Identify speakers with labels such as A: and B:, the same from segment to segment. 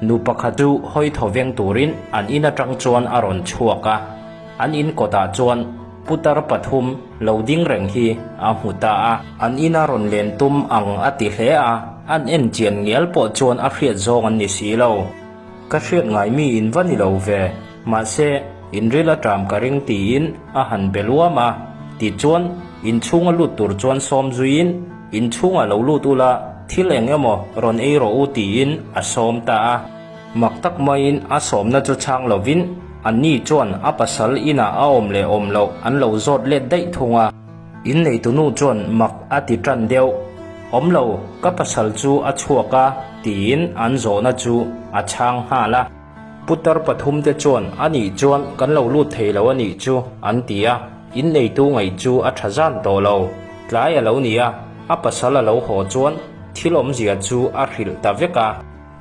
A: Nu pakhat chu hawi thaw veng turin an in atang chuan a rawn chhuak a, an in kawtah chuan putar pathum lo ding reng hi a hmu ta a. An ina rawn len tum ang a ti hle a, an en chian ngial pawh chuan a hriat zawng an ni si lo. Ka hriat ngai mi in va ni lo ve, mahse in ril a ṭam ka ring tiin a han be luam a, tichuan inchhunga lut tur chuan sawm zuiin inchhungah lo lut ula thil eng emaw rawn ei rawh u tiin a sawm ta a. Mak tak maiin a sawmna chu chhang lovin anni chuan a pasal inah a awm leh awm loh an lo zawt let daih thung a. Inneitunu chuan mak a ti tan deuh. Awm lo, ka pasal chu a chhuak a, tiin an zawhna chu a chhang nghal a. Putar pathumte chuan a nih chuan kan lo lut thei lo a nih chu an ti a, inneitu ngaih chu a tha zan tawh lo. Tlai a lo ni a, a pasal a lo haw chuan thil awmzia chu a hrilh ta vek a.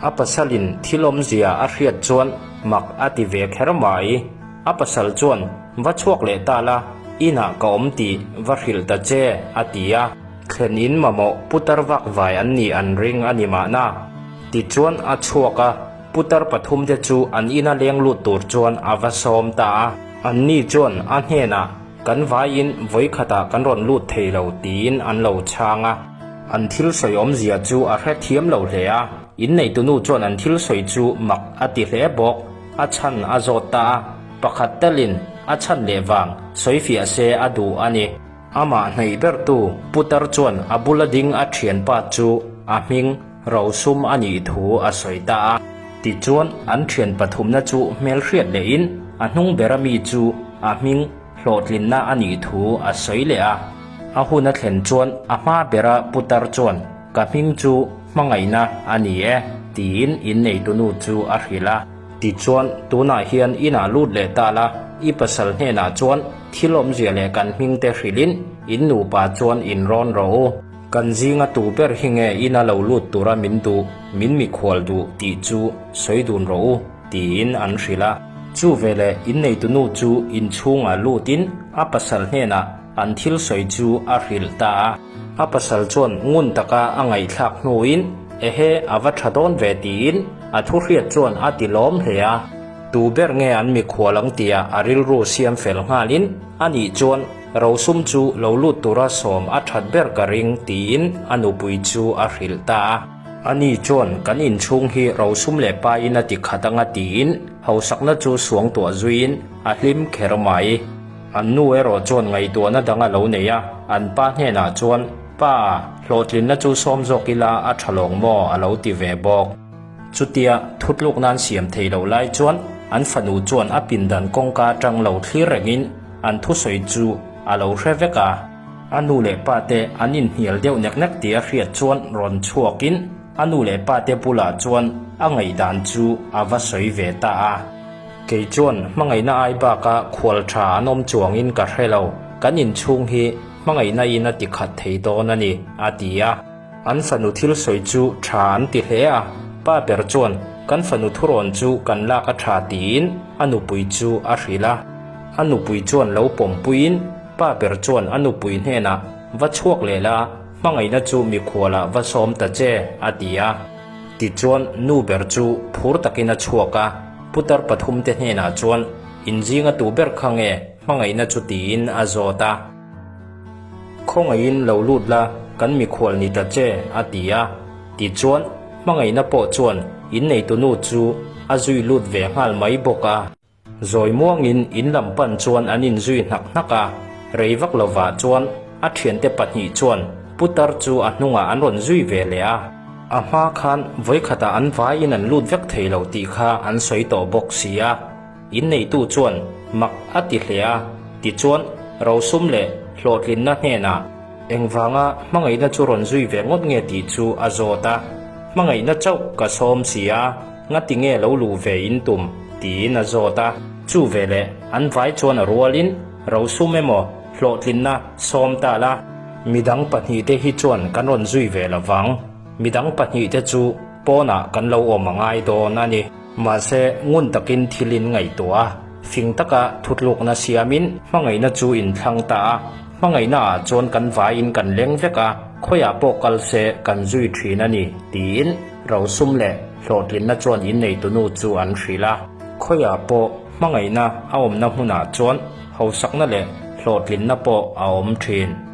A: A pasalin thil awmzia a hriat chuan mak a ti ve kher mai. A pasal chuan, Va chhuak leh ta la, inah ka awm tih va hrilh ta che, a ti a. Thlen in mamawh putar vak vai an nih an ring a ni mahna. Tichuan a chhuak a, putar pathumte chu an ina leng lut tur chuan a va sawm ta a. Anni chuan a hnenah, Kan vaiin vawikhatah kan rawn lut thei lo, tiin an lo chhang a. An thil sawi awmzia chu a hrethiam lo hle a, inneitunu chuan an thil sawi chu mak a ti hle bawk. A chhan a zawt ta a, pakhat telin a chhan leh vang sawi fiah se a duh a ni. Amah hnaih bertu putar chuan a bula ding a thianpa chu a hming rosum a nih thu a sawi ta a. Tichuan an thian pathumna chu hmelhriat lehin a hnung bera mi chu a hming hlawhtlinna a nih thu a sawi leh a. A hun a thlen chuan a hma bera putar chuan ka hming chu hmangaihna a ni e tiin inneitunu chu a hrilh a. Tichuan, tunah hian inah lut leh ta la, i pasal hnenah chuan thil awmzia leh kan hmingte hrilhin in nupa chuan in rawn rawh u. Kan zinga tu ber hi nge ina lo lut tura min duh, min mikhual duh tih chu sawi dun rawh u, tiin an hrilh a. Chu veleh inneitunu chu inchhungah lutin a pasal hnenah an thil sawi chu a hrilh ta a. A pasal chuan ngun taka a ngaihthlak hnuin, Ehe, a va tha dawn ve tiin a thu hriat chuan a ti lawm hle a. Tu ber nge an mikhual ang tia a rilru siam fel nghalin, Anih chuan rosum chu lo lut tura sawm a that ber ka ring tiin a nupui chu a hrilh ta a. Ani chuan kan inchhung hi rosum leh pain a ti khat anga tiin hausakna chu suangtuah zuiin a hlim kher mai. An nu erawh chuan ngaihtuahna dang a lo nei a, an pa hnenah chuan, Pa, hlawhtlinna chu sawm zawk ila a tha lawng maw? a lo ti ve bawk. Chutia thutluk nan siam thei loh lai chuan an fanu chuan a pindan kawngka atang lo thlir rengin an thusawi chu a lo hre vek a. A nu leh pa te an inhnial deuh nek nek tih a hriat chuan rawn chhuakin a nu leh pa te bulah chuan a ngaihdan chu a va sawi ve ta a. Kei chuan hmangaihna ai baka khual tha an awm chuangin ka hre lo, kan inchhung hi hmangaihna in a ti khat thei dawn a ni, a ti a. An fanu thil sawi chu tha an ti hle a, pa ber chuan kan fanu thurawn chu kan lak a tha tiin a nupui chu a hrilh a. A nupui chuan lo pawmpuiin pa ber chuan a nupui hnenah va chhuak leh la, hmangaihna chu mikhualah va sawm ta che, a ti a. Tichuan nu ber chu phur takin a chhuak a, putar pathumte hnenah chuan inzinga tu ber kha nge hmangaihna chu tiin a zawt a. Khawngaihin lo lut la, kan mikhual ni ta che, a ti a. Tichuan hmangaihna pawh chuan inneitunu chu a zui lut ve nghal mai bawk a. Zawi muangin in lam pan chuan an inzui hnak hnak a, rei vak lovah chuan a thiante pahnih chuan putar chu a hnungah an rawn zui ve leh a. A hma khan vawikhatah an vaiin an lut vek thei lo tih kha an sawi tawh bawk si a. Inneitu chuan mak a ti hle a, tichuan rosum leh hlawhtlinna hnenah engvanga hmangaihna chu rawn zui ve ngawt nge tih chu a zawt a. Hmangaihna chauh ka sawm si a. Ngati nge lo luh ve in tum? tiin a zawt a. Chu veleh an vai chuan a rualin rosum emaw hlawhtlinna sawm ta la. Midang pahnihte hi chuan kan rawn zui ve lo vang. Midang pahnihte chu pawnah kan lo awm a ngai dawn a ni. Mahse, ngun takin thil in ngaihtuah a, fing taka thutlukna siamin hmangaihna chu in thlang ta a. Hmangaihna ah chuan kan vaiin kan leng vek a, khawiah pawh kal se kan zui thin a ni, tiin rosum leh. hlawhtlinna chuan inneitunu chu an hrilh a. Khawiah pawh hmangaihna a awmna hmunah chuan hausakna leh hlawhtlinna pawh a awm thin.